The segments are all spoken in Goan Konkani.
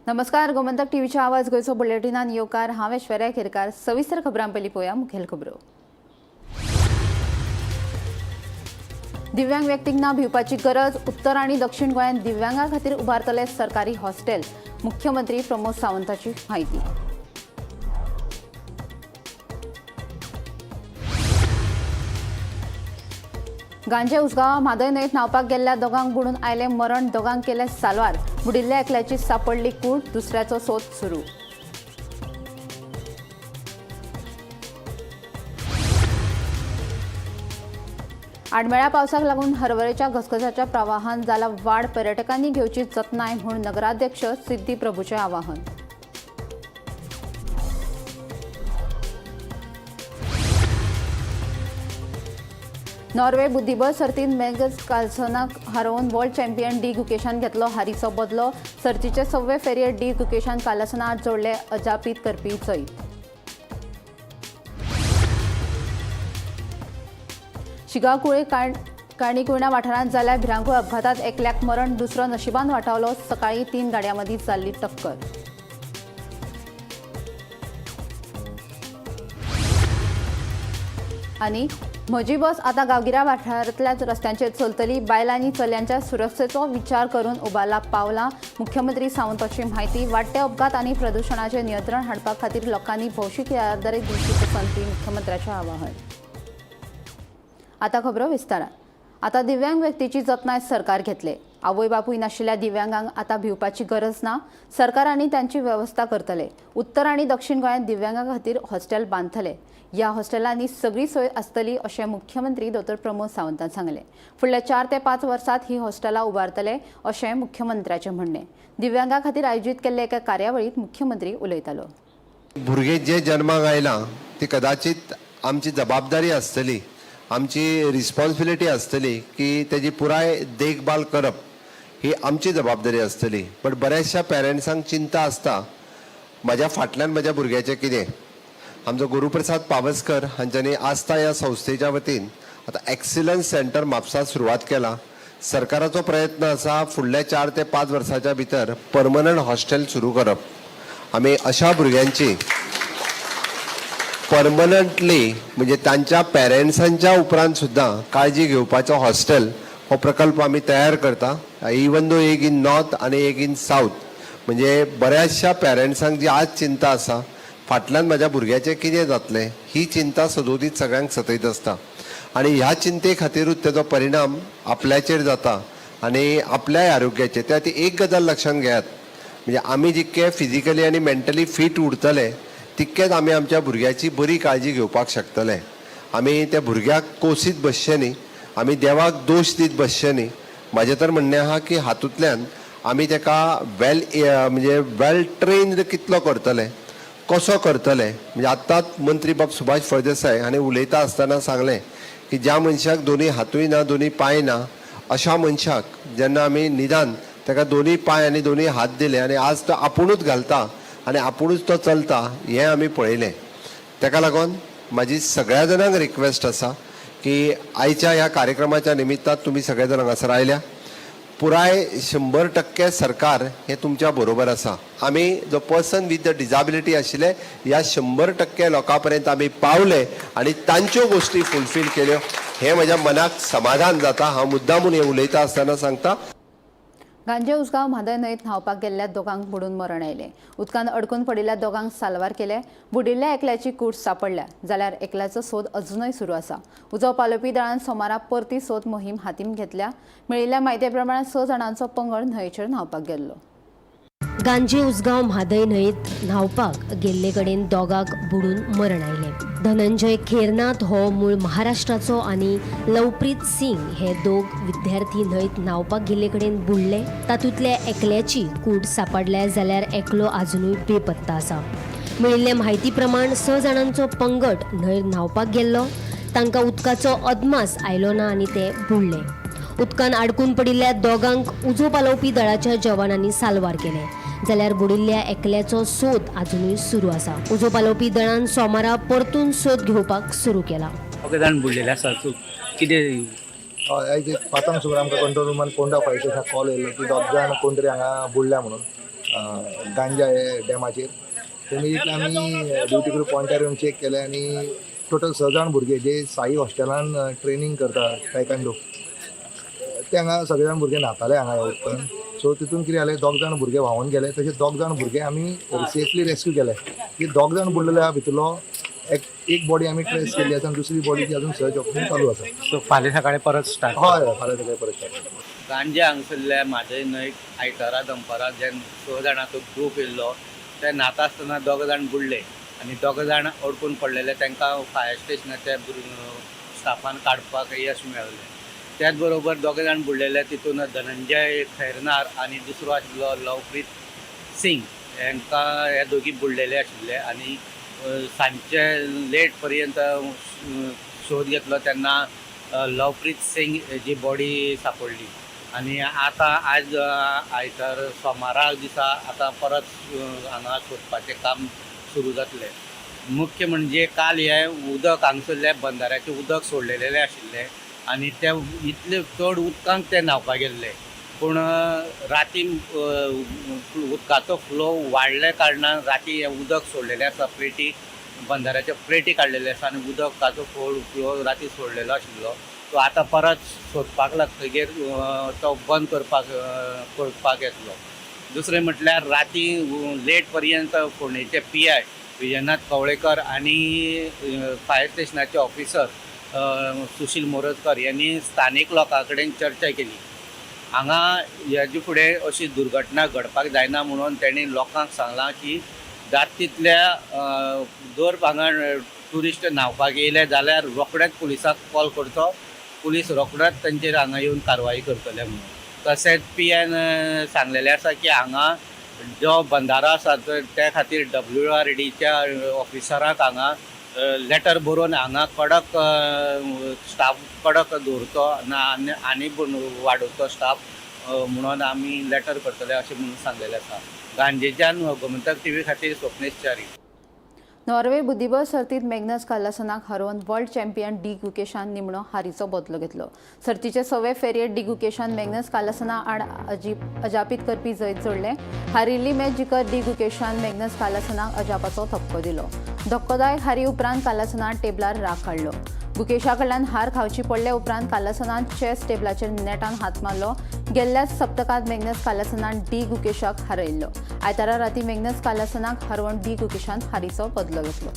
नमस्कार, गोमंतक टीव्हीच्या आवाज गोंयचो बुलेटिनान येवकार. हांव ऐश्वर्या केरकार. सविस्तर खबरां पयलीं पळोवया मुखेल खबरो. दिव्यांग व्यक्तींक ना भिवपाची गरज. उत्तर आनी दक्षिण गोंयांत दिव्यांगा खातीर उबारतले सरकारी हॉस्टेल, मुख्यमंत्री प्रमोद सावंताची म्हायती. गांजे उसगांवां म्हादय न्हंयेत न्हांवपाक गेल्ल्या दोगांक बुडून आयलें मरण. दोगांक केलें साल्वार. बुडिल्ल्या एकल्याची सापडली कूड, दुसऱ्याचो सोद सुरू. आडमेळ्या पावसाक लागून हरवळेच्या घसघशाच्या प्रवाहान जाला वाड. पर्यटकांनी घेवची जतनाय म्हूण नगराध्यक्ष सिद्धी प्रभूचें आवाहन. नॉर्वे बुद्धिबळ सर्तींत मॅगस कार्लसनाक हारोवन वर्ल्ड चॅम्पियन डी गुकेशान घेतलो हारीचो बदलो. सर्तीचे सव्वे फेरयेत डी गुकेशान कार्लसना आड जोडले अजापीत करपी जैत. शिगांव कुळे काणीकुर्णा वाठारांत जाल्ल्या भिरांकूळ अपघातात एकल्याक मरण, दुसरो नशिबान वाटावलो. सकाळी 3 गाडयां मदीं जाल्ली टक्कर. आनी म्हजी बस आतां गांवगिऱ्या वाठारांतल्या रस्त्यांचेर चलतली. बायलां आनी चलयांच्या सुरक्षेचो विचार करून उबारला पावलां, मुख्यमंत्री सावंताची म्हायती. वाडटे अपघात आनी प्रदुशणाचेर नियंत्रण हाडपा खातीर लोकांनी भौशीक येरादारी दिवची पसंती, मुख्यमंत्र्याचें आवाहन. आतां खबरो विस्तारान. आतां दिव्यांग व्यक्तीची जतनाय सरकार घेतले. आवय बापूय नाशिल्ल्या दिव्यांगांक आतां भिवपाची गरज ना. सरकार आनी तांची वेवस्था करतले. उत्तर आनी दक्षिण गोंयांत दिव्यांगां खातीर हॉस्टेल बांदतले. ह्या हॉस्टेलांनी सगळी सोय आसतली अशें मुख्यमंत्री दोतोर प्रमोद सावंतान सांगलें. फुडल्या 4 ते 5 वर्सांत ही हॉस्टेलां उबारतले अशें मुख्यमंत्र्याचें म्हणणें. दिव्यांगां खातीर आयोजीत केल्ले एका कार्यावळींत मुख्यमंत्री उलयतालो. भुरगें जे जन्माक आयलां ती कदाचित आमची जबाबदारी आसतली, आमची रिस्पॉन्सिबिलिटी आसतली की तेजी पुराय देखभाल करप ही आमची जबाबदारी आसतली. बट बऱ्याचशा पेरंट्सांक चिंता आसता, म्हाज्या फाटल्यान म्हाज्या भुरग्याचें कितें. आमचो गुरुप्रसाद पावसकर हांच्यांनी आस्था ह्या संस्थेच्या वतीन आतां एक्सिलन्स सेंटर म्हापसा सुरवात केला. सरकाराचो प्रयत्न आसा फुडल्या 4 ते 5 वर्साच्या भितर परमनंट हॉस्टेल सुरू करप. आमी अशा भुरग्यांची परमनंटली म्हणजे तांच्या पेरंट्सांच्या उपरांत सुद्दां काळजी घेवपाचो हॉस्टेल हो प्रकल्प आमी तयार करता. इवन दो एक इन नॉर्थ आनी एक इन सावथ. म्हणजे बऱ्याचशा पेरंट्सांक जी आज चिंता आसा फाटल्यान म्हाज्या भुरग्याचें कितें जातलें, ही चिंता सदोदीत सगळ्यांक सतयत आसता आनी ह्या चिंते खातीरूच तेजो परिणाम आपल्याचेर जाता आनी आपल्याय आरोग्याचेर. त्या खातीर एक गजाल लक्षांत घेयात, म्हणजे आमी जितके फिजिकली आनी मेंटली फीट उरतले तितकेच आमी आमच्या भुरग्याची बरी काळजी घेवपाक शकतले. आमी त्या भुरग्याक कोसीत बसचे न्ही, आमी देवाक दोश दीत बसचे न्ही. म्हाजें तर म्हणणें आहा की हातूंतल्यान आमी तेका वेल म्हणजे वेल ट्रेन्ड कितलो करतले, कसो करतले. म्हणजे आत्ताच मंत्री बाब सुभाष फळदेसाय हांणी उलयता आसतना सांगलें की ज्या मनशाक दोनूय हातूय ना, दोनूय पांय ना, अशा मनशाक जेन्ना आमी निदान ताका दोनूय पांय आनी दोनूय हात दिले आनी आज तो आपुणूच घालता आनी आपुणूच तो चलता हें आमी पळयलें. ताका लागून म्हाजी सगळ्या जाणांक रिक्वेस्ट आसा की आयच्या ह्या कार्यक्रमाच्या निमित्तान तुमी सगळे जाण हांगासर आयल्या. पुराय 100% सरकार हें तुमच्या बरोबर आसा. आमी जो पर्सन विथ the disability आशिल्ले ह्या 100% लोकां पर्यंत आमी पावले आनी तांच्यो गोश्टी फुलफील केल्यो हें म्हज्या मनाक समाधान जाता. हांव मुद्दामून हें उलयता आसतना सांगता. गांजे उसगांव म्हादय न्हंयेत न्हांवपाक गेल्ल्या दोगांक बुडून मरण आयलें. उदकांत अडकून पडिल्ल्या दोगांक साल्वार केले. बुडिल्ल्या एकल्याची कूड सापडल्या जाल्यार एकल्याचो सोद अजुनय सुरू आसा. उजो पालोवपी दळान सोमारा परती सोद मोहीम हातीन घेतल्या. मेळिल्ल्या म्हायती प्रमाण 6 जाणांचो पंगड न्हंयेचेर न्हांवपाक गेल्लो. गांजे उसगांव म्हादय न्हंयेत न्हांवपाक गेल्ले कडेन दोगांक बुडून मरण आयलें. धनंजय खेरनाथ हो मूळ महाराष्ट्राचो आनी लवप्रीत सिंग हे दोग विद्यार्थी न्हंयत न्हांवपाक गेल्ले कडेन बुडले. तातूंतल्या एकल्याची कूड सापडल्या जाल्यार एकलो आजुनूय बेपत्ता आसा. मेळिल्ले म्हायती प्रमाण 6 जाणांचो पंगड न्हंयेर न्हांवपाक गेल्लो. तांकां उदकाचो अदमास आयलो ना आनी ते बुडले. उदकान आडकून पडिल्ल्या दोगांक उजो पालोवपी दळाच्या जवानांनी साल्वार केले जाल्यार बुडिल्ल्या एकल्याचो सोद आजुनूय सुरू आसा. उजो पालोवपी दळान सोमारा परतून सोद घेवपाक सुरू केला. दोग जाण बुडलेले आसा. सो कितें? हय, आयज एक 5 सुमार आमकां कंट्रोल रुमान पोंडा फायर स्टेशनाक कॉल येयल्लो की दोग जाण कोण तरी हांगा बुडल्या म्हणून गांजा हे डॅमाचेर. इमिजिएटली आमी ड्युटी ग्रूप पॉयंटार येवन चॅक केलें आनी टोटल 6 जाण भुरगे जे साई हॉस्टेलान ट्रेनींग करता टायकांडो, ते हांगा सगळे जाण भुरगे न्हाताले हांगा ह्या उदकान. सो तितून कितें जालें, दोग जाण भुरगे व्हांवून गेले, तशें दोग जाण भुरगे आमी सेफली रेस्क्यू केले. की दोग जाण बुडलेले आहा भितरलो एक बॉडी आमी ट्रेस केल्ली आसा आनी दुसरी बॉडीची अजून सर्च ऑपरेशन चालू आसा. सो फाल्यां सकाळी परत स्टार्ट? हय हय, फाल्यां सकाळी परत स्टार्ट. गांजे हांगसरल्या म्हादय न्हंयक आयतारा दनपारां जे 6 जाणांचो ग्रूप येयल्लो ते न्हाता आसतना दोग जाण बुडले आनी दोग जाण अडकून पडलेले, तांकां फायर स्टेशनाच्या स्टाफान काडपाक यश मेळलें. त्याच बरोबर दोग जाण बुडलेले तितून धनंजय खैरनार आनी दुसरो आशिल्लो लवप्रीत सिंग, हांकां हे दोगी बुडलेले आशिल्ले. आनी सांजचे लेट पर्यंत शोध घेतलो तेन्ना लवप्रीत सिंग जी बॉडी सापडली. आनी आतां आज आयतार सोमारा दिसा आतां परत हांगा सोदपाचें काम सुरू जातलें. मुख्य म्हणजे काल हें उदक हांगसरल्या बंदाऱ्याचें उदक सोडलेलें आशिल्लें आनी तें इतलें चड उदकांत ते न्हांवपाक गेल्ले, पूण राती उदकाचो फ्लो वाडल्या कारणान राती हें उदक सोडलेलें आसा. प्लेटी बंदाऱ्याच्यो प्लेटी काडलेले आसा आनी उदकाचो फ्लो राती सोडलेलो आशिल्लो. तो आतां परत सोदपाक लागतगीर तो बंद करपाक येतलो. दुसरें म्हटल्यार राती लेट पर्यंत फोंडेचे PI Vijayanath Kavlekar आनी फायर स्टेशनाचे ऑफिसर सुशील मोरजकर यांनी स्थानीक लोकां कडेन चर्चा केली. हांगा हेजे फुडें अशी दुर्घटना घडपाक जायना म्हणून तेणी लोकांक सांगलां की जात तितल्या जर हांगा ट्युरिस्ट न्हांवपाक येयले जाल्यार रोखडेच पुलिसाक कॉल करचो, पुलीस रोखडेच तांचेर हांगा येवन कारवाई करतले म्हणून. तशेंच PN सांगलेलें आसा की हांगा जो बंदारो आसा त्या खातीर WRDच्या ऑफिसराक हांगा लेटर बरोवन हांगा कडक स्टाफ कडक दवरचो ना आनी वाडोवचो स्टाफ म्हणून आमी लेटर करतले अशें म्हणून सांगलेलें आसा. गांजेच्यान गोमंतक TV खातीर स्वप्नेश च्यारी. नॉर्वे बुद्धिबळ सर्तीत मॅग्नस कार्लसनाक हरोवन वर्ल्ड चॅम्पियन डी गुकेशान निमणो हारीचो बदलो घेतलो. सर्तीचे 6वे फेरयेत डी गुकेशान मॅग्नस कार्लसना आड अजापीत करपी जैत जोडलें. हारिल्ली मॅच जिखत डी गुकेशान मॅग्नस कार्लसनाक अजापाचो धपको दिलो. धक्कोदायक हारी उपरांत कार्लसनान टेबलार राग काडलो. गुकेशा कडल्यान हार खावची पडले उपरांत कार्लसनान चेस टेबलाचेर नेटान हात मारलो. गेल्ल्याच सप्तकांत मॅग्नस कार्लसनान डी गुकेशाक हारयल्लो. आयतारा राती मॅग्नस कार्लसनाक हरवण डी गुकेशान हारीचो बदलो घेतलो.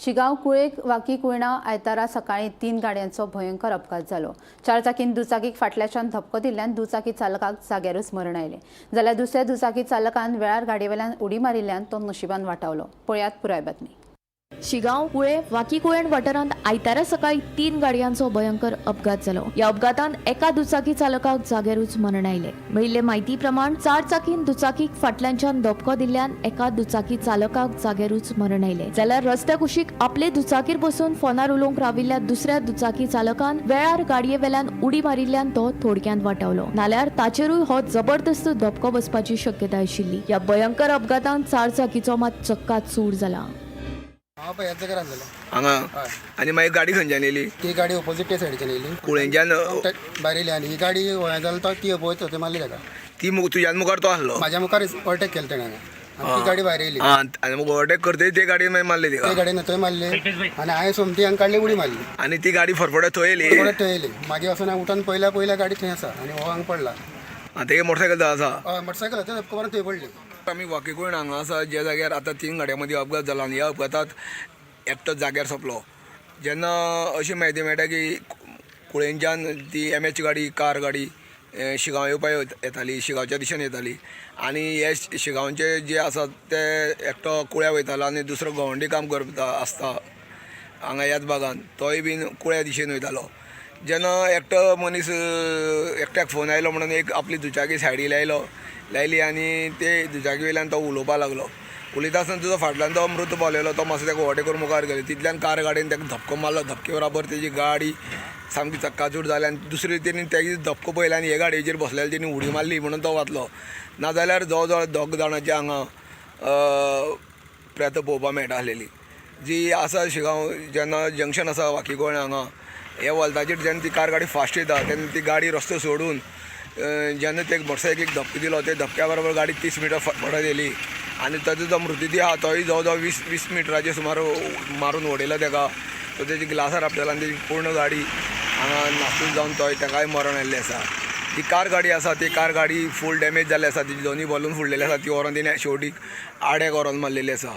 शिगांव कुळेक वाकी कुयणा आयतारा सकाळी 3 गाडयांचो भयंकर अपघात जालो. 4 चाकीन दुचाकीक फाटल्याच्यान धपको दिल्ल्यान दुचाकी चालकाक जाग्यारूच मरण आयलें, जाल्यार दुसऱ्या दुचाकी चालकान वेळार गाडयेवेल्यान उडी मारिल्ल्यान तो नशिबान वाटावलो. पळयात पुराय बातमी. शिगांव कुळे वाकी कुळेण वाठारांत आयतारा सकाळी 3 गाडयांचो भयंकर अपघात जालो. ह्या अपघातांत एका दुचाकी चालकाक जाग्यारूच मरण आयलें. मेळिल्ले म्हायती प्रमाण 4 चाकीन दुचाकीक फाटल्यानच्यान धपको दिल्ल्यान एका दुचाकी चालकाक जाग्यारूच मरण आयलें, जाल्यार रस्त्या कुशीक आपले दुचाकीर बसून फोनार उलोवंक राविल्ल्या दुसऱ्या दुचाकी चालकान वेळार गाडये वेल्यान उडी मारिल्ल्यान तो थोडक्यांत वाटावलो, नाल्यार ताचेरूय हो जबरदस्त धपको बसपाची शक्यताय आशिल्ली. ह्या भयंकर अपघातांत 4 चाकीचो मात चक्काचूर जाला. हांव पळय ह्याच जाग्यार आसलेलो. हांगा आनी मागीर गाडी खंयच्यान येयली? ती गाडी ओपोजीट ते सायडीच्यान येयली, कुळेंच्यान भायर येयली आनी ही गाडी हें जालें तो ती वयता थंय मारली ताका. ती तुज्यान मुखार तो आसलो? म्हाज्या मुखार ओवरटेक केलें तेणें हांगा आनी ती गाडी भायर येयली. आनी मग ओवरटेक करतरी ते गाडी मागीर मारली ते तिका? गाडयेन थंय मारली आनी हांवें सोमती हांगा काडली उडी मारली आनी ती गाडी फरफडत थंय येयली? परत थंय येयली. मागीर वचून हांवें उठून पयल्या पयल्या गाडी थंय आसा आनी हो हांगा पडला. तेगे मोटरसायकल आसा? हय, मोटरसायकल थंय धपको मारून थंय पडली. आमी वाकी कुळेण हांगा आसा, ज्या जाग्यार आतां 3 गाडयां मदीं अपघात जाला आनी ह्या अपघातात एकटो जाग्यार सोंपलो. जेन्ना अशी म्हायती मेळटा की कुळेंच्यान ती MH गाडी, कार गाडी शिगांव येवपाक येताली, शिगांवच्या दिशेन येताली आनी हे शिगांवचे जे आसात ते एकटो कुळ्या वयतालो आनी दुसरो गवंडी काम करता आसता हांगा ह्याच भागान, तोय बीन कुळ्या दिशेन वयतालो. जेन्ना एकटो मनीस एकट्याक फोन आयलो म्हणून एक आपली दुचाकी सायडी लायली आनी ते दुचाकी वयल्यान तो उलोवपाक लागलो. उलयता आसतना तुजो फाटल्यान तो मृत पावलेलो तो मातसो ताका ओवरटेक करून मुखार गेलो. तितल्यान कार गाडयेन ताका धपको मारलो. धपके बराबर तेजी गाडी सामकी चक्काचूर जाली आनी दुसरी तेणी तेजी धपको पळयलो आनी हे गाडयेचेर बसलेले तेणी उडी मारली म्हणून तो वाचलो. नाजाल्यार जवळ जवळ दोग जाणांचे हांगा प्रेतां पळोवपाक मेळटा आसलेली जी आसा. शिगांव जेन्ना जंक्शन आसा वाकीगोळ हांगा हे वोल्ताचेर जेन्ना ती कार गाडी फास्ट येता तेन्ना ती गाडी रस्तो सोडून जेन्ना ते मोटरसायकलीक धपको दिलो ते धपक्या बरोबर गाडी 30 मिटर फटफटत येयली आनी ताजो जो मृतदेह आहा तोय जवळ जवळ 20 मिटराचेर सुमार मारून उडयलो ताका. तो तेजी ग्लासार आपटलो आनी तेजी पूर्ण गाडी हांगा नासून जावन तोय ताकाय मरण आयिल्लें आसा. ती कार गाडी आसा ती कार गाडी फूल डॅमेज जाल्ली आसा. तिजी दोनूय बलून फुडलेले आसा. ती व्हरोन तेणी शेवटीक आड्याक व्हरोन मारलेली आसा.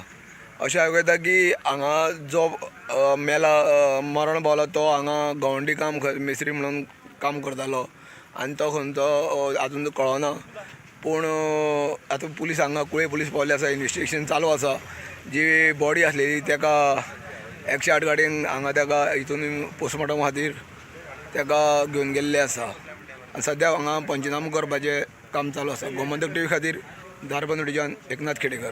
अशें आयकूं येता की हांगा जो मेला मरण पावला तो हांगा गवंडी काम मेस्त्री म्हणून काम करतालो आनी तो खंयचो आजून कळना. पूण आतां पुलीस हांगा कुळे पुलीस पावले आसा. इन्वेस्टिगेशन चालू आसा. जी बॉडी आसलेली ताका 108 गाडयेन हांगा ताका हितून पोस्टमॉर्टम खातीर ताका घेवन गेल्ले आसा आनी सद्या हांगा पंचनामो करपाचें काम चालू आसा. गोमंतक टीव्ही खातीर धारबांदोडेच्यान एकनाथ खेडेकर.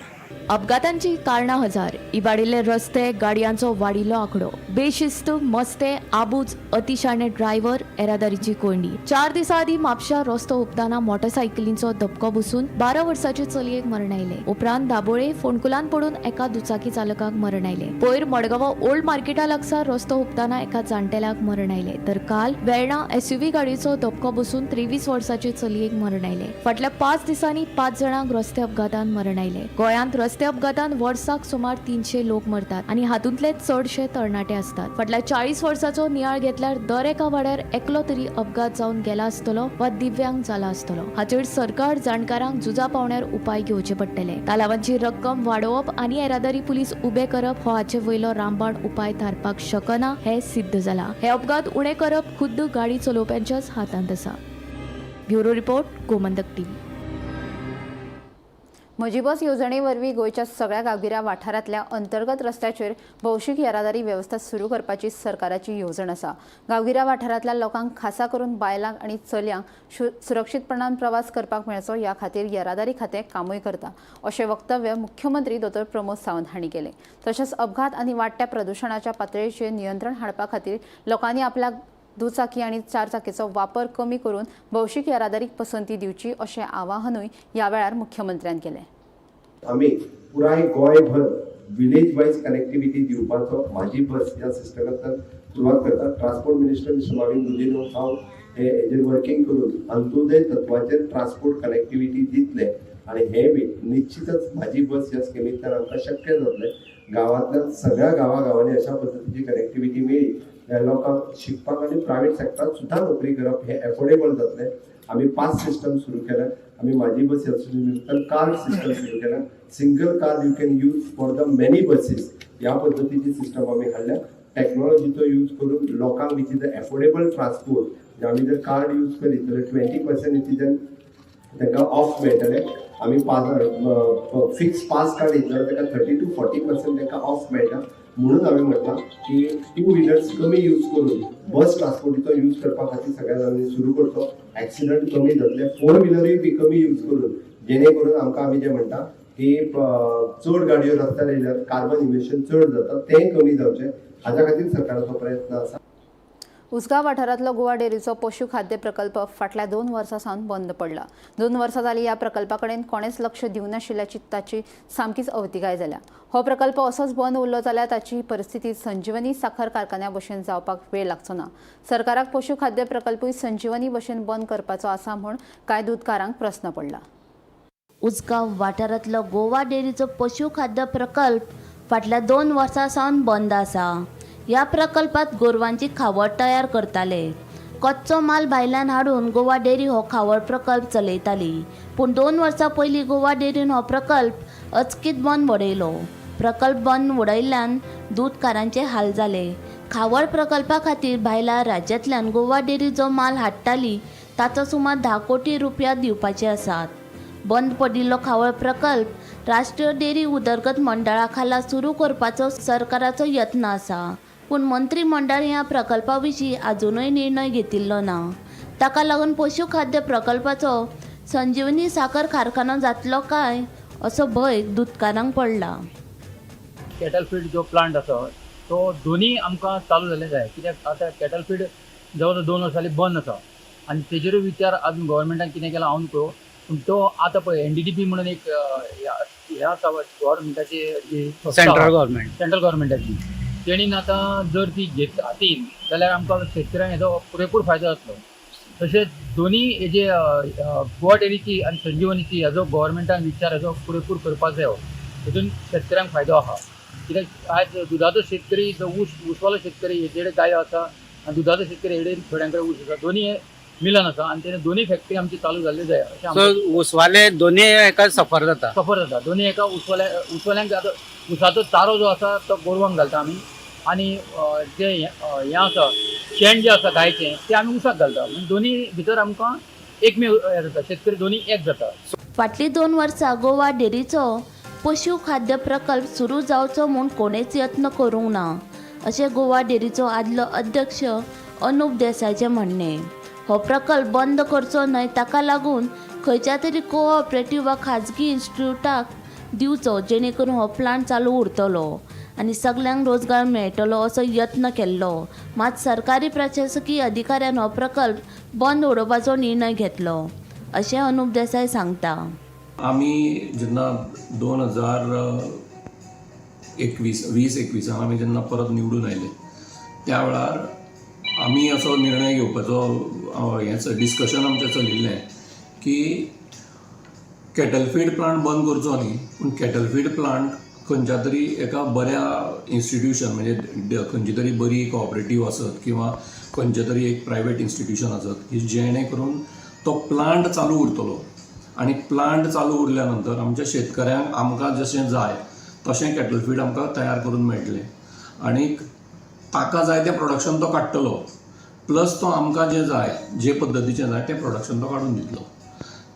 अपघातांची कारणां हजार. इबाडिल्ले रस्ते, गाडयांचो वाडिल्लो आंकडो, बेशिस्त, मस्ते, आबूज, अतिशाणे ड्रायव्हर, येरादारीची कोंयडी. 4 दिसां आदीं म्हापशा रस्तो हुपतना मोटरसायकलींचो धपको बसून 12 वर्साचे चलयेक मरण आयलें. उपरांत दाबोळे फोंडकुलान पडून एका दुचाकी चालकाक मरण आयलें. पयर मडगांवां ओल्ड मार्केटा लागसार रस्तो हुपतना एका जाणटेल्याक मरण आयलें. तर काल वेर्णा एसयूव्ही गाडयेचो धपको बसून 23 वर्साचे चलयेक मरण आयलें. फाटल्या 5 दिसांनी 5 जाणांक रस्ते अपघातान मरण आयलें. गोंयांत रस्ते अपघातान वर्साक सुमार 300 लोक मरतात आनी हातूंतले चडशे तरणाटे आसतात. फाटल्या 40 वर्साचो नियाळ घेतल्यार दर एका वाड्यार एकलो तरी अपघात जावन गेला आसतलो वा दिव्यांग जाला आसतलो. हाचेर सरकार जाणकारांक झुजा पावण्यार उपाय घेवचे पडटले. तालावांची रक्कम वाडोवप आनी येरादारी पुलीस उबे करप हो हाचे वयलो रामबाण उपाय थारपाक शकना हें सिद्ध जाला. हे अपघात उणे करप खुद्द गाडी चलोवप्यांच्याच हातांत आसा. Bureau report, Gomantak TV. म्हजी बस येवजणे वरवीं गोंयच्या सगळ्या गांवगिऱ्या वाठारांतल्या अंतर्गत रस्त्याचेर भौशीक येरादारी वेवस्था सुरू करपाची सरकाराची येवजण आसा. गांवगिऱ्या वाठारांतल्या लोकांक खासा करून बायलांक आनी चलयांक सुरक्षीतपणान प्रवास करपाक मेळचो ह्या खातीर येरादारी खातें कामूय करता अशें वक्तव्य मुख्यमंत्री दोतोर प्रमोद सावंत हांणी केलें. तशेंच अपघात आनी वाडट्या प्रदुशणाच्या पातळेचेर नियंत्रण हाडपा खातीर लोकांनी आपल्या दुचाकी आनी चारचाकीचो वापर कमी करून भौशीक येरादारीक पसंती दिवची अशें आवाहनूय ह्या वेळार मुख्यमंत्र्यान केलें. आमी पुराय गोंयभर विलेज वायज कनेक्टिव्हिटी दिवपाचो म्हाजी बस ह्या सिस्टमांतल्यान सुरवात करता. Transport minister mister Mauvin Godinho हांव हे हेजेर वर्किंग करून अंत्योदय तत्वाचेर ट्रान्सपोर्ट कनेक्टिव्हिटी दितले आनी हें बी निश्चितच म्हाजी बस ह्या स्किमींतल्यान आमकां शक्य जातलें. गांवांतल्यान सगळ्या गांवागांवांनी अशा पद्दतीची कनेक्टिव्हिटी मेळ्ळी जाल्यार लोकांक शिकपाक आनी प्रायवेट सेक्टरांत सुद्दां नोकरी करप हें एफोर्डेबल जातलें. आमी पास सिस्टम सुरू केल्या. आमी म्हाजी बस ह्या सिस्टम कार्ड सिस्टम सुरू केल्या. Single card you can use for the many buses ह्या पद्दतीची सिस्टम आमी हाडल्या. टॅक्नॉलॉजीचो यूज करून लोकांक which is affordable transport. आमी जर कार्ड यूज करीत जाल्यार 20% हितून तांकां ऑफ मेळटलें. आमी पास फिक्स पास कार्ड घेतल्यार जाल्यार ताका 30 to 40% तांकां ऑफ मेळटा. म्हणून हांवें म्हटलां की टू व्हिलर्स कमी यूज करून बस ट्रान्सपोर्टीचो यूज करपा खातीर सगळ्या जाणांनी सुरू करचो. एक्सिडंट कमी जातले. फोर व्हिलरूय बी कमी यूज करून जेणे करून आमकां आमी जें म्हणटा की चड गाडयो रस्त्यार येयल्यार कार्बन इमिशन चड जाता तें कमी जावचें हाज्या खातीर सरकाराचो प्रयत्न आसा. उसगांव वाठारांतलो गोवा डेअरीचो पशु खाद्य प्रकल्प फाटल्या 2 वर्सां सावन बंद पडला. 2 वर्सां जालीं ह्या प्रकल्पा कडेन कोणेच लक्ष दिवनाशिल्ल्याची ताची सामकीच अवतिकाय जाल्या. हो प्रकल्प असोच बंद उरलो जाल्यार ताची परिस्थिती संजीवनी साखर कारखान्या भशेन जावपाक वेळ लागचो ना. सरकाराक पशु खाद्य प्रकल्पूय संजीवनी भशेन बंद करपाचो आसा म्हूण कांय दुदकारांक प्रस्न पडला. उसगांव वाठारांतलो गोवा डेअरीचो पशु खाद्य प्रकल्प फाटल्या 2 वर्सां सावन बंद आसा. ह्या प्रकल्पात गोरवांची खावड तयार करताले. कच्चो माल भायल्यान हाडून गोवा डेअरी हो खावड प्रकल्प चलयताली. पूण 2 वर्सां पयलीं गोवा डेअरीन हो प्रकल्प अचकीत बंद उडयलो. प्रकल्प बंद उडयल्ल्यान दूदकारांचे हाल जाले. खावड प्रकल्पा खातीर भायल्या राज्यांतल्यान गोवा डेअरी जो माल हाडटाली ताचो सुमार 10 कोटी रुपया दिवपाचे आसात. बंद पडिल्लो खावड प्रकल्प राष्ट्रीय डेअरी उदरगत मंडळा खाला सुरू करपाचो सरकाराचो यत्न आसा. पूण मंत्रीमंडळ ह्या प्रकल्पा विशीं आजुनूय निर्णय घेतिल्लो ना. ताका लागून पशु खाद्य प्रकल्पाचो संजीवनी साखर कारखानो जातलो काय असो भंय दुदकारांक पडला. कॅटल फीड जो प्लांट आसा तो दोनी आमकां चालू जाल्ले जाय, कित्याक आतां कॅटल फीड जवळ जवळ 2 वर्सां जालीं बंद आसा आनी तेजेरूय विचार अजून गव्हर्मेंटान कितें केलां हांव न्हय, पूण तो आतां पळय NDDB म्हणून एक हें आसा गव्हर्मेंटाची जी सेंट्रल गव्हर्मेंट, सेंट्रल गव्हर्मेंटाची, तेणीन आतां जर ती घेत हातीन जाल्यार आमकां शेतकऱ्यांक हेजो पुरेपूर फायदो जातलो. तशेंच दोनी हेजे गोवा डेरीची आनी संजीवनीची हेजो गव्हर्मेंटान विचार हेजो पुरेपूर करपाक जायो, हेतून शेतकऱ्यांक फायदो आहा. कित्याक आयज दुदाचो शेतकरी जो ऊसवालो शेतकरी हेजेडे गायो आसा आनी दुदाचो शेतकरी हेडे थोड्यां कडेन ऊस आसा, दोनी हे मिलन आसा आनी तेणे दोनी फॅक्टरी आमची चालू जाल्ली जाय. सो ऊसवाले दोनी हेका सफर जाता, सफर जाता दोनी एका ऊसवाल्यांक. आतां ऊसाचो चारो जो आसा तो गोरवांक घालता आमी, आनी जे हें आसा शेण जें आसा गायचें तें आमी ऊसाक घालता, म्हणजे दोनी भितर आमकां एकमेव जाता, शेतकरी दोनी एक जाता. फाटलीं 2 वर्सां गोवा डेरीचो पशु खाद्य प्रकल्प सुरू जावचो म्हूण कोणेच यत्न करूंक ना अशें गोवा डेरीचो आदलो अध्यक्ष अनुप देसायचें म्हणणें. हो प्रकल्प बंद करचो न्हय, ताका लागून खंयच्या तरी कोऑपरेटिव्ह वा खाजगी इन्स्टिट्यूटाक दिवचो, जेणे करून हो प्लांट चालू उरतलो आनी सगल्यांक रोजगार मेळटलो असो यत्न केल्लो. मात सरकारी प्रशासकीय अधिकाऱ्यान हो प्रकल्प बंद उडोवपाचो निर्णय घेतलो अशें अनुप देसाय सांगता. आमी जेन्ना 2021 आमी जेन्ना परत निवडून आयले त्या वेळार आमी असो निर्णय घेवपाचो हें डिस्कशन आमचें चलिल्लें की कॅटल फीड प्लांट बंद करचो न्ही, पूण कॅटल फीड प्लांट खंयच्या तरी एका बऱ्या इन्स्टिट्यूशन, म्हणजे खंयची तरी बरी कॉपरेटीव आसत किंवा खंयचें तरी एक प्रायवेट इन्स्टिट्यूशन आसत की जेणे करून तो प्लांट चालू उरतलो आनी प्लांट चालू उरल्या नंतर आमच्या शेतकऱ्यांक आमकां जशें जाय तशें कॅटल फीड आमकां तयार करून मेळटलें आनी ताका जाय तें प्रोडक्शन तो काडटलो, प्लस तो आमकां जें जाय जे पद्दतीचें जाय तें प्रोडक्शन तो काडून दितलो.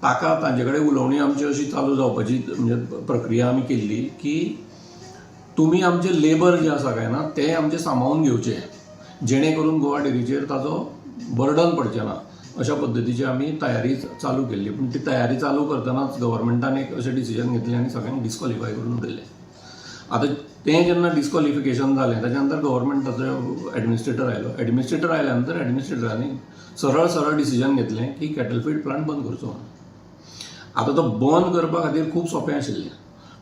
ताका तांचे कडेन उलोवणी आमची अशी चालू जावपाची म्हणजे प्रक्रिया आमी केल्ली की तुमी आमचे लेबर जे आसा काय ना ते आमचे सामावून घेवचे, जेणे करून गोवा डेरीचेर ताजो बर्डन पडचें ना अशा पद्दतीची आमी तयारी चालू केल्ली. पूण ती तयारी चालू करतनाच गव्हर्मेंटान एक अशें डिसिजन घेतलें आनी सगळ्यांक डिस्कॉलिफाय करून उडयलें. आतां तें जेन्ना डिस्कॉलिफिकेशन जालें ताच्या नंतर गव्हर्मेंटाचो एडमिनिस्ट्रेटर आयलो, एडमिनिस्ट्रेटर आयल्या नंतर एडमिनिस्ट्रेटरांनी सरळ सरळ डिसिजन घेतलें की कॅटल फीड प्लांट बंद करचो म्हणून. आतां तो बंद करपा खातीर खूब सोंपें आशिल्लें,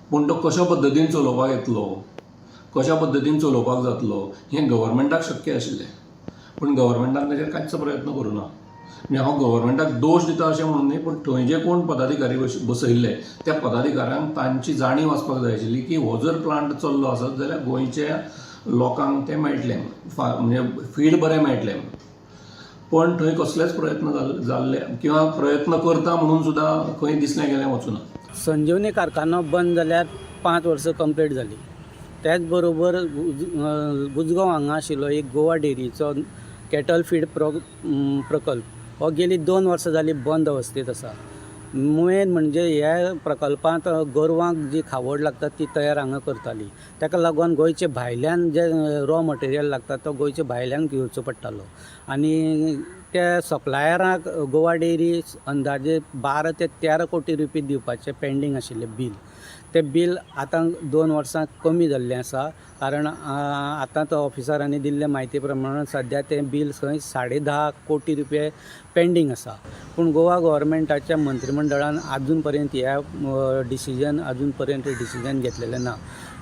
पूण तो कशा पद्दतीन चलोवपाक येतलो, कशा पद्दतीन चलोवपाक जातलो हें गव्हर्मेंटाक शक्य आशिल्लें, पूण गव्हर्मेंटान ताचेर कांयच प्रयत्न करूं ना. म्हणजे हांव गव्हर्मेंटाक दोश दिता अशें म्हणून न्ही, पूण थंय जे कोण पदाधिकारी बसयल्ले त्या पदाधिकाऱ्यांक तांची जाणीव आसपाक जाय आशिल्ली की हो जर प्लांट चल्लो आसत जाल्यार गोंयच्या लोकांक तें मेळटलें, म्हणजे फीड बरें मेळटलें. पण थंय कसलेच प्रयत्न जाल्ले किंवा प्रयत्न करता म्हणून सुद्दां खंय दिसलें गेलें वचूना. संजीवनी कारखानो बंद जाल्यार 5 वर्सां कंप्लीट जाली. त्याच बरोबर उजगांव हांगा आशिल्लो एक गोवा डेरीचो कॅटल फीड प्रकल्प हो गेली 2 वर्सां जाली बंद अवस्थेंत आसा. मेन म्हणजे ह्या प्रकल्पांत गोरवांक जी खावड लागता ती तयार हांगा करताली, ताका लागून गोंयचे भायल्यान जे रॉ मटेरियल लागता तो गोंयचे भायल्यान घेवचो पडटालो आनी त्या सप्लायराक गोवा डेरी अंदाजे 12 ते 13 कोटी रुपये दिवपाचें पेंडींग आशिल्लें बील, तें बील आतां 2 वर्सां कमी जाल्लें आसा, कारण आतां तो ऑफिसरांनी दिल्ले म्हायती प्रमाण सद्या तें बील खंय 10.5 कोटी रुपये पेंडींग आसा. पूण गोवा गव्हर्मेंटाच्या मंत्रीमंडळान आजून पर्यंत ह्या डिसिजन अजून पर्यंत डिसिजन घेतलेलें ना.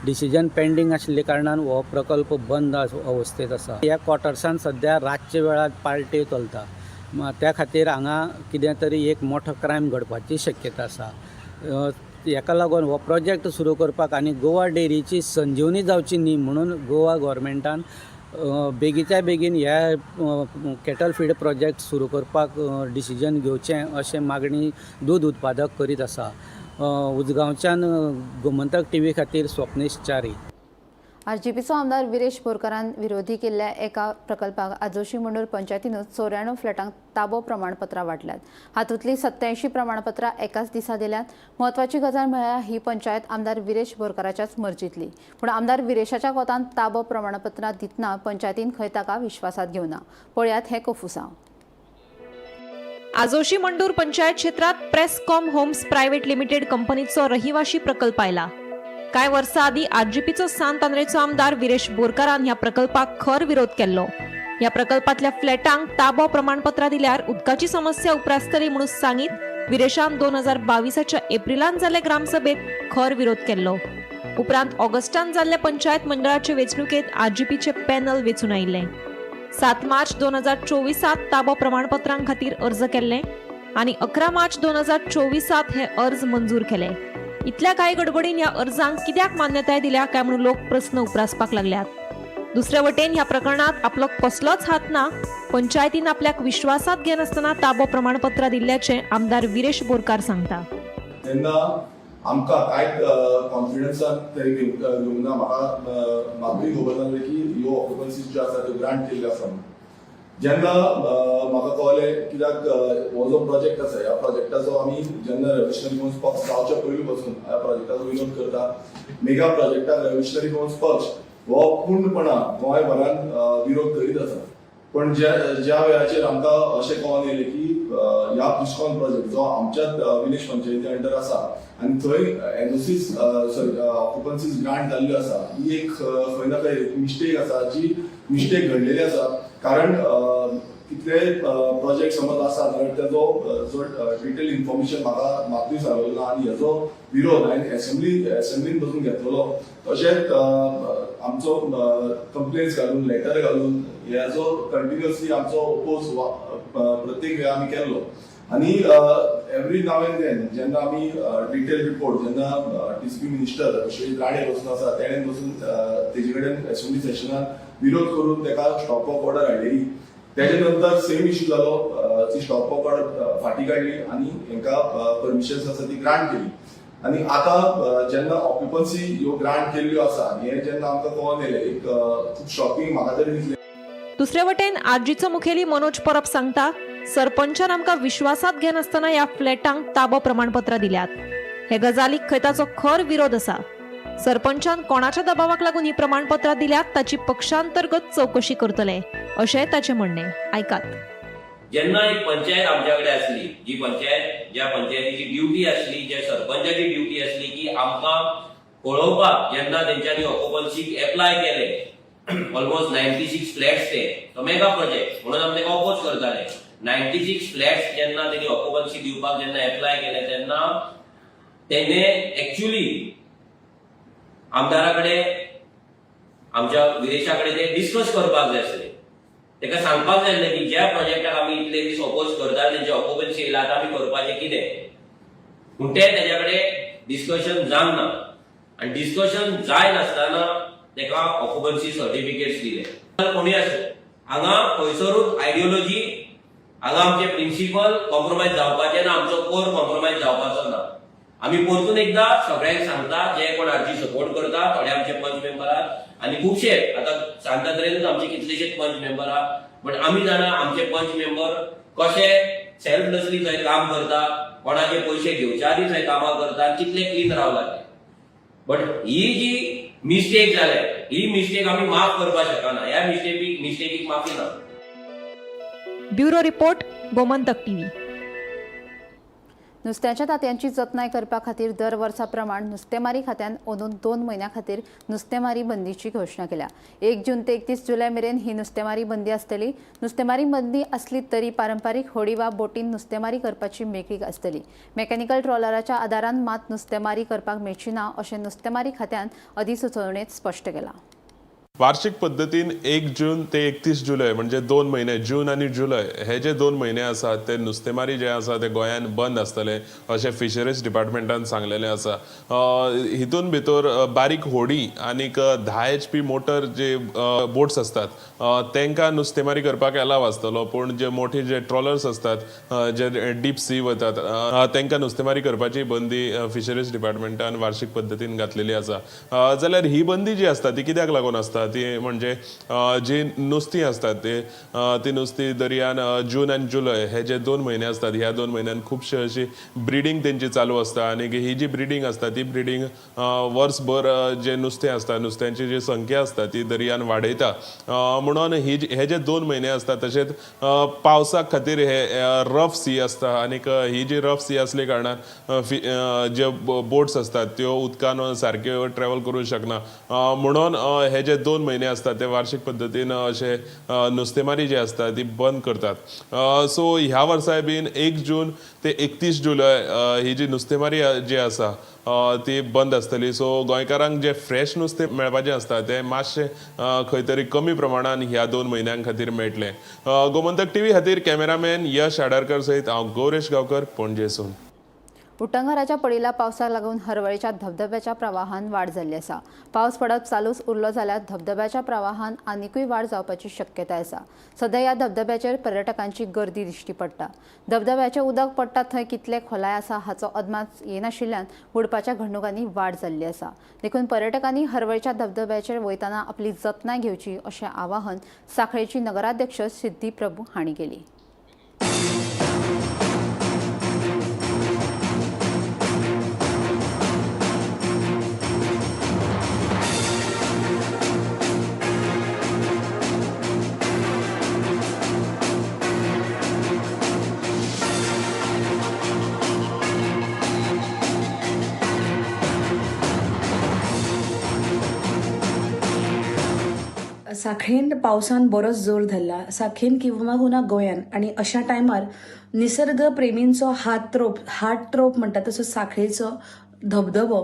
डिसिजन पेंडींग आशिल्ले कारणान हो प्रकल्प बंद अवस्थेंत आसा. ह्या क्वॉर्टर्सान सद्या रातच्या वेळार पार्ट्यो चलता, त्या खातीर हांगा कितें तरी एक मोठो क्रायम घडपाची शक्यता आसा. हाका लागून हो प्रोजेक्ट सुरू करपाक आनी गोवा डेरीची संजीवनी जावची न्ही म्हणून गोवा गव्हर्मेंटान बेगीच्या बेगीन ह्या कॅटल फीड प्रोजेक्ट सुरू करपाक डिसिजन घेवचें अशें मागणी दूद उत्पादक करीत आसा. उजगांवच्यान गोमंतक टीव्ही खातीर स्वप्नेश च्यारी. आरजीपीचो आमदार विरेश बोरकारान विरोधी केल्ल्या एका प्रकल्पाक आजोशी मंडूर पंचायतीनूच 94 फ्लॅटांक ताबो प्रमाणपत्रां वांटल्यात. हातूंतलीं 87 प्रमाणपत्रां एकाच दिसा दिल्यांत. म्हत्वाची गजाल म्हळ्यार ही पंचायत आमदार विरेश बोरकाराच्याच मर्जींतली, पूण आमदार विरेशाच्या कोतान ताबो प्रमाणपत्रां दितना पंचायतीन खंय ताका विश्वासात घेवना. पळयात हें कोफुसांव. आजोशी मंडूर पंचायत क्षेत्रात प्रेसकॉम होम्स प्रायव्हेट लिमिटेड कंपनीचो रहिवाशी प्रकल्प आयला. कांय वर्सां आदीं आरजीपीचो सांत आंद्रेचो आमदार विरेश बोरकारान ह्या प्रकल्पाक खर विरोध केल्लो. ह्या प्रकल्पांतल्या फ्लॅटांक ताबो प्रमाणपत्रां दिल्यार उदकाची समस्या उप्रासतली म्हणून सांगीत विरेशान 2022च्या एप्रिलांत जाल्ले ग्रामसभेत खर विरोध केल्लो. उपरांत ऑगस्टांत जाल्ले पंचायत मंडळाचे वेंचणुकेंत आरजीपीचे पॅनल वेंचून आयिल्लें. 7 मार्च 2024त ताबो प्रमाणपत्रां खातीर अर्ज केल्ले आनी 11 मार्च 2024त हे अर्ज मंजूर केले. इतल्या कांय गडबडीन ह्या अर्जांक कित्याक मान्यताय दिल्या काय म्हणून लोक प्रस्न उप्रासपाक लागल्यात. दुसरे वटेन ह्या प्रकरणात आपलो कसलोच हात ना, पंचायतीन आपल्याक विश्वासात घेनासतना ताबो प्रमाणपत्रां दिल्ल्याचें आमदार विरेश बोरकार सांगता. तेन्ना आमकां कांय कॉन्फिडन्सान तरी घेवंक ना. म्हाका मातूय खबर नासलें की ह्यो ऑक्युपन्सीज ज्यो आसा त्यो ग्रांट केल्ल्यो आसा म्हणून. जेन्ना म्हाका कळ्ळें, कित्याक हो जो प्रोजेक्ट आसा, ह्या प्रोजेक्टाचो आमी जेन्ना रेव्होल्युशनरी गोवन्स पक्ष जावच्या पयलीं पासून ह्या प्रोजेक्टाचो विरोध करता. मेगा प्रोजेक्टाक रेव्होल्युशनरी गोवन्स पक्ष हो पूर्णपणान गोंयभरान विरोध करीत आसा. पण ज्या ज्या वेळाचेर आमकां अशें कळोन येयलें की ह्या प्रिस्कॉन प्रोजेक्ट जो आमच्याच विलेज पंचायती अंडर आसा आनी थंय एनओसीस, सॉरी, ऑक्युपन्सीज ग्रांट जाल्ल्यो आसा, ही एक खंय ना खंय मिस्टेक आसा, जी मिस्टेक घडलेली आसा. कारण कितले प्रोजेक्ट समज आसा जाल्यार तेजो जो डिटेल इन्फॉर्मेशन म्हाका मातूय सांगलेलो ना आनी हेजो विरोध हांवें एसेंब्लीन बसून घेतलेलो. तशेंच आमचो कंप्लेन्स घालून, लेटर घालून हेजो कंटिन्युअसली आमचो ओपोज प्रत्येक वेळा आमी केल्लो. आनी एवरी नाव एंड then जेन्ना आमी डिटेल रिपोर्ट, जेन्ना टीसीपी मिनिस्टर श्री राणे बसून आसा, तेणेन बसून तेजे कडेन असेंब्ली सेशनान विरोध करून तेका स्टॉप वर्क ऑर्डर हाडलेली. तेजे नंतर सेम इश्यू जालो, ती स्टॉप वर्क ऑर्डर फाटी काडली आनी हेंकां परमिशन्स आसा ती ग्रांट केली. आनी आतां जेन्ना ऑक्युपन्सी ह्यो ग्रांट केल्ल्यो आसा हें जेन्ना आमकां कळोन येयलें, एक खूब शॉकिंग म्हाका तरी दिसलें. दुसरे वटेन आरजीचो मुखेली मनोज परब सांगता, सरपंचान आमकां विश्वासात घेनासतना ह्या फ्लॅटांक ताबो प्रमाणपत्रां दिल्यात. हे गजालीक खंय ताचो खर विरोध आसा. सरपंचान कोणाच्या दबावाक लागून ही प्रमाणपत्रां दिल्यात ताची पक्षांतर्गत चवकशी करतले अशें ताचें म्हणणें. आयकात. जेन्ना एक पंचायत आमच्या कडेन आसली, जी पंचायत, ज्या पंचायतीची ड्युटी आसली, ज्या सरपंचाची ड्युटी आसली की आमकां पळोवपाक, जेन्ना तेंच्यांनी ऑक्युपन्सीक एप्लाय केले, ऑलमोस्ट 96 फ्लॅट्स, ते तो मेगा प्रोजेक्ट म्हणून आमी तेका ऑपोज करताले. 96 फ्लॅट्स जेन्ना तेणी ऑक्युपन्सी दिवपाक जेन्ना एप्लाय केले, तेन्ना तेणे एक्च्युली आमदारा कडेन, आमच्या विरेशा कडेन ते डिस्कस करपाक जाय आसले. तेका सांगपाक जाय आसलें की ज्या प्रोजेक्टाक आमी इतले दीस ऑपोज करता, तेंचे ऑक्युपन्सी येयला, आतां आमी करपाचें कितें? पूण तें तेज्या कडेन डिस्कशन जावंक ना आनी डिस्कशन जाय नासतना तेका ऑक्युपन्सी सर्टिफिकेट्स दिले. कोणूय आसूं, हांगा खंयसरूच आयडियोलॉजी, हांगा आमचे प्रिन्सिपल कॉम्प्रोमायज जावपाचे ना, आमचो कोर कॉम्प्रोमायज जावपाचो ना. आमी परतून एकदा सगळ्यांक सांगता, जे कोण आरजी सपोर्ट करता, थोडे आमचे पंच मेंबर आहात आनी खुबशे आतां सांतांद्रेनूच आमचे कितलेशेच पंच मेंबर आहात. बट आमी जाणा आमचे पंच मेंबर कशे सेल्फलेसली थंय काम करता, कोणाचे पयशे घेवच्या आदी थंय कामां करता आनी कितले क्लीन रावला ते. बट he ji mistake जाल्या, ही मिस्टेक आमी माफ करपाक शकना. ह्या मिस्टेकीक माफी ना. Bureau report, Gomantak TV. नुस्त्याच्या तांतयांची जतनाय करपा खातीर दर वर्सा प्रमाण नुस्तेमारी खात्यान अंदून 2 म्हयन्यां खातीर नुस्तेमारी बंदीची घोशणा केल्या. 1 जून ते 31 जुलय मेरेन ही नुस्तेमारी बंदी आसतली. नुस्तेमारी बंदी आसली तरी पारंपारीक होडी वा बोटीन नुस्तेमारी करपाची मेकळीक आसतली. मेकॅनिकल ट्रॉलराच्या आदारान मात नुस्तेमारी करपाक मेळची ना अशें नुस्तेमारी खात्यान अधिसुचोवणेंत स्पश्ट केलां. वार्षिक पद्दतीन 1 जून ते 31 जुलय, म्हणजे 2 म्हयने, जून आनी जुलय, हे जे 2 म्हयने आसात ते नुस्तेमारी जे आसा ते गोंयान बंद आसतले अशें फिशरीज डिपार्टमेंटान सांगलेलें आसा. हितून भितर बारीक होडी आनीक 10 एचपी मोटर जे बोट्स आसतात तांकां नुस्तेमारी करपाक एलाव आसतलो. पूण जे मोठे जे ट्रॉलर्स आसतात, जे डीप सी वतात, तांकां नुस्तेमारी करपाची बंदी फिशरीज डिपार्टमेंटान वार्षिक पद्दतीन घातलेली आसा. जाल्यार ही बंदी जी आसता ती कित्याक लागून आसता? ती म्हणजे जी नुस्तीं आसतात ते ती नुस्तीं दर्यान जून आनी जुलय हे जे 2 म्हयने आसतात ह्या 2 म्हयन्यान खुबशे अशी ब्रिडींग तेंची चालू आसता आनी ही जी ब्रिडींग आसता ती ब्रिडींग वर्सभर जे नुस्तें आसता नुस्त्यांची जी संख्या आसता ती दर्यान वाडयता. म्हणून हे जे 2 म्हयने आसता तशेंच पावसा खातीर हे रफ सी आसता आनीक ही जी रफ सी आसल्या कारणान जे बोट्स आसतात त्यो उदकान सारक्यो ट्रॅवल करूंक शकना. म्हणून हे जे 2 म्हयने आसतात ते वार्षिक पद्दतीन अशे नुस्तेमारी जी आसता ती बंद करतात. सो ह्या वर्साय बीन 1 जून ते 31 जुलय ही जी नुस्तेमारी जी आसा ती बंद आसतली. सो गोंयकारांक जे फ्रेश नुस्तें मेळपाचें आसता तें मातशें खंय तरी कमी प्रमाणान ह्या 2 म्हयन्यां खातीर मेळटलें. गोमंतक टीव्ही खातीर कॅमेरामॅन यश आडारकर सयत हांव गौरेश गांवकर, पणजेसून. उटंगाराच्या पडिल्ल्या पावसाक लागून हरवळेच्या धबधब्याच्या प्रवाहान वाड जाल्ली आसा. पावस पडप चालूच उरलो जाल्यार धबधब्याच्या प्रवाहान आनिकूय वाड जावपाची शक्यताय आसा. सध्या ह्या धबधब्याचेर पर्यटकांची गर्दी दिश्टी पडटा. धबधब्याचें उदक पडटा थंय कितले खोलाय आसा हाचो अदमास येनाशिल्ल्यान बुडपाच्या घडणुकांनी वाड जाल्ली आसा. देखून पर्यटकांनी हरवळेच्या धबधब्याचेर वयतना आपली जतनाय घेवची अशें आवाहन सांखळेची नगराध्यक्ष सिद्धी प्रभू हांणी केली. सांखळेन पावसान बरोच जोर धरला. सांखळेन किंवा गुना गोंयान आनी अशा टायमार निसर्ग प्रेमींचो हार्ट ट्रोप म्हणटा तसो सांखळेचो धबधबो,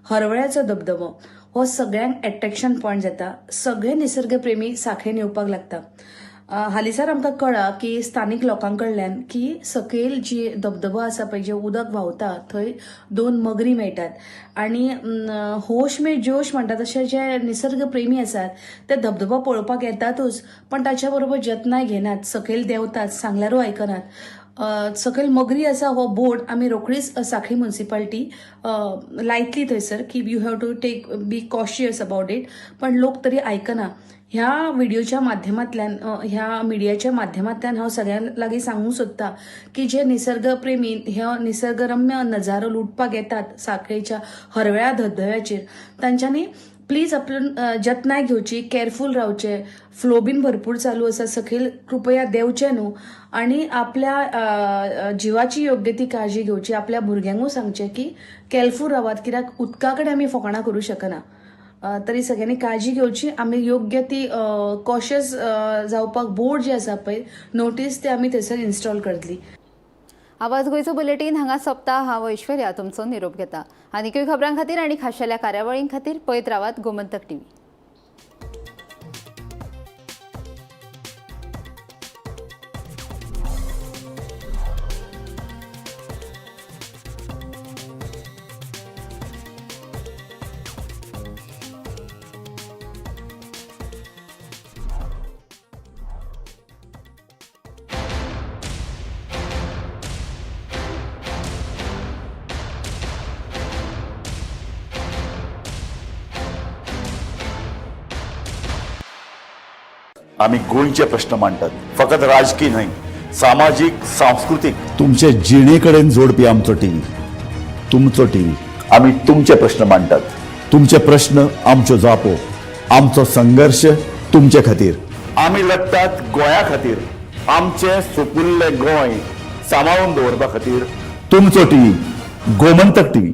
हरवळ्याचो धबधबो हो सगळ्यांक एट्रेक्शन पॉयंट जाता. सगळे निसर्गप्रेमी सांखळेन येवपाक लागता. हालींसर आमकां कळ्ळां की स्थानीक लोकां कडल्यान की सकयल जी धबधबो आसा पळय, जे उदक व्हांवता थंय 2 मगरी मेळटात आनी होश में जोश म्हणटा तशे जे निसर्ग प्रेमी आसात ते धबधबो पळोवपाक येतातूच, पण ताच्या बरोबर जतनाय घेनात, सकयल देंवतात, सांगल्यारूय आयकनात. सकयल मगरी आसा हो बोर्ड आमी रोखडीच सांखळी मुन्सिपाल्टी लायतली थंयसर की you have to take be cautious about it, पण लोक तरी आयकना. ह्या व्हिडिओच्या माध्यमांतल्यान, ह्या मिडियाच्या माध्यमांतल्यान हांव सगळ्यां लागीं सांगूंक सोदता की जे निसर्गप्रेमी ह्यो निसर्गरम्य नजारो लुटपाक येतात सांखळेच्या हरव्या धबधब्याचेर, तांच्यांनी प्लीज आपण जतनाय घेवची, कॅरफूल रावचें. फ्लो बीन भरपूर चालू आसा, सकयल कृपया देंवचें न्हू आनी आपल्या जिवाची योग्य ती काळजी घेवची. आपल्या भुरग्यांकूय सांगचें की कॅरफूल रावात, कित्याक उदका कडेन आमी फकाणां करूं शकना. तरी सगळ्यांनी काळजी घेवची. आमी योग्य ती कॉशियस जावपाक बोर्ड जे आसा पळय नोटीस ते आमी थंयसर इन्स्टॉल करतली. आवाज गोंयचो बुलेटीन हांगा सोंपता. हांव ऐश्वर्या तुमचो निरोप घेता. आनीकूय खबरां खातीर आनी खाशेल्या कार्यावळीं खातीर पळयत रावात गोमंतक टीव्ही. आमी गोंयचे प्रश्न मांडटात, फकत राजकीय न्हय, सामाजीक, सांस्कृतीक, तुमचे जिणे कडेन जोडपी आमचो टीव्ही, तुमचो टीव्ही. आमी तुमचे प्रश्न मांडटात, तुमचे प्रश्न आमच्यो जापो, आमचो संघर्श तुमचे खातीर. आमी लढटात गोंया खातीर, आमचें सुपुल्लें गोंय सांबाळून दवरपा खातीर. तुमचो टीव्ही, गोमंतक टीव्ही.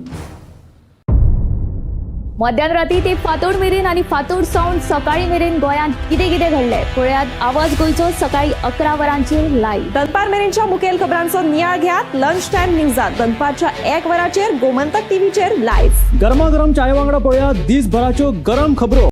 मध्यान राती ते फांतोड मेरेन आनी फांतोड सावन सकाळी मेरेन गोंयांत कितें कितें घडलें पळयात आवाज गोंयचो सकाळी 11 वरांचेर लायव्ह. दनपार मेरेनच्या मुखेल खबरांचो नियाळ घेयात लंच टायम न्यूजात दनपारच्या 1 वराचेर गोमंतक टीव्हीचेर लायव्ह. गरमागरम चाये वांगडा पळोवया दिसभराच्यो गरम खबरो.